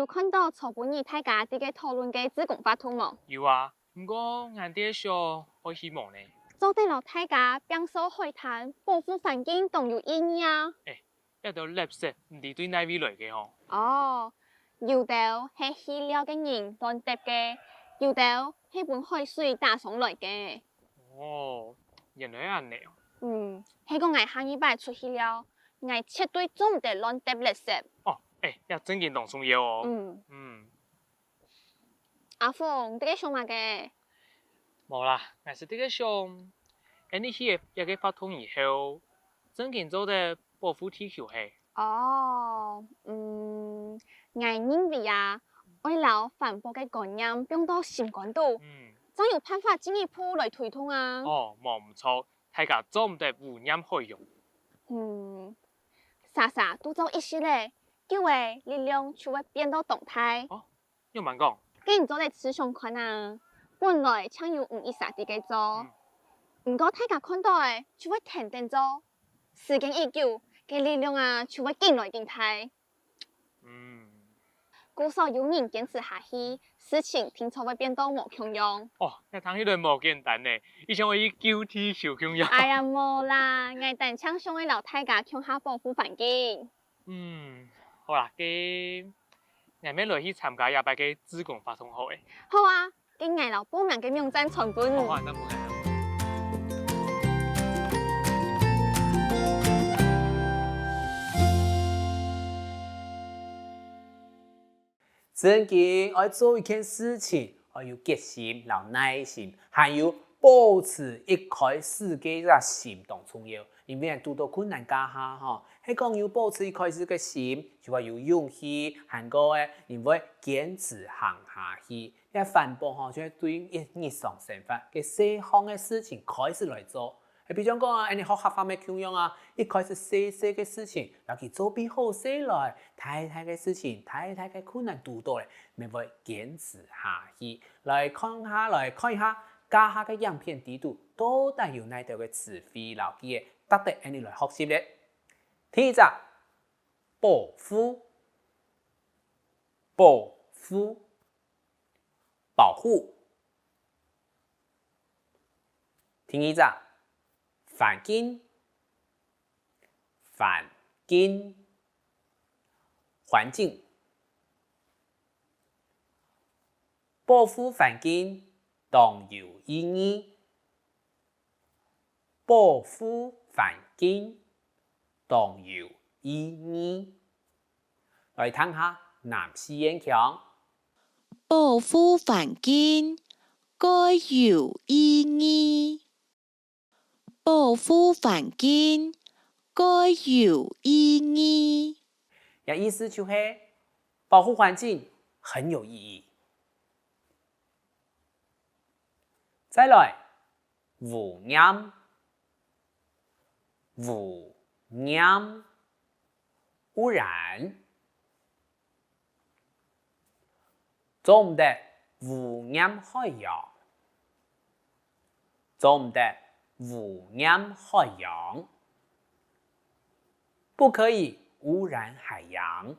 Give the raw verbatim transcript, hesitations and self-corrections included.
有看到昨晡日大家在該討論个志工活動無？有啊，毋過𠊎兜想愛去無呢？做得摎大家拚掃海灘，保護環境當有意義啊！欸，這兜垃圾毋知對哪位來个吼？哦，有兜係去尞个人亂擲个，有兜係分海水打上來个。 哦，原來係恁仔哦。嗯，係講𠊎下二擺出去尞，𠊎絕對做毋得亂擲垃圾。哦，欸，這正經當重要哦。嗯。嗯。阿鳳，你在該想麼个？無啦，𠊎係在該想，恁仔去這個活動以後，正經做得保護地球係？ 哦，嗯，𠊎認為啊，愛摎環保个觀念放到心肝肚，嗯。正有辦法進一步來推動啊。哦，無毋著，大家做毋得污染海洋。嗯，儕儕都做一息仔，久仔力量就會變到當大。哦， 仰般講？該你做得試想看啊，本來淨有你一儕在該做，嗯。毋過大家看到仔就會跈等做，時間一久，該力量啊就會緊來緊大。嗯。故所有人堅持下去，事情定著會變到無共樣。哦，這聽起來無簡單呢，一像愛去救地球共樣。哎呀，無啦，𠊎單淨想愛摎大家共下保護環境。 嗯，好啦，該𠊎乜來去參加這擺个志工活動好咧。好啊，該𠊎摎報名个網站傳分你。好啊，那不然啊。正經愛做一件事情，愛有決心摎耐心，還有保持一開始个這心當重要。 因為堵著困難該下吼，係講有保持一開始个心，就會有勇氣，還過欸，人會堅持行下去。這環保吼，就係對日日常生活个細項个事情開始來做。係比將講啊，恁仔學客話乜共樣啊，一開始細細个事情，摎佢做比好勢來，大大个事情，大大个困難堵著咧，乜會堅持下去。來看下，來看一下，這下个影片底肚到底有哪兜个詞彙摎句仔 值得𠊎俚來學習咧。第一隻，保護，保護，保護。第二隻，環境，環境，環境。保護環境當有意義。 保護環境當有意義。來聽下南四縣腔。保護環境蓋有意義。保護環境蓋有意義。這意思就係，保護環境很有意義。 再來，污染，污染，污染。做毋得污染海洋，做毋得污染海洋。不可以污染海洋。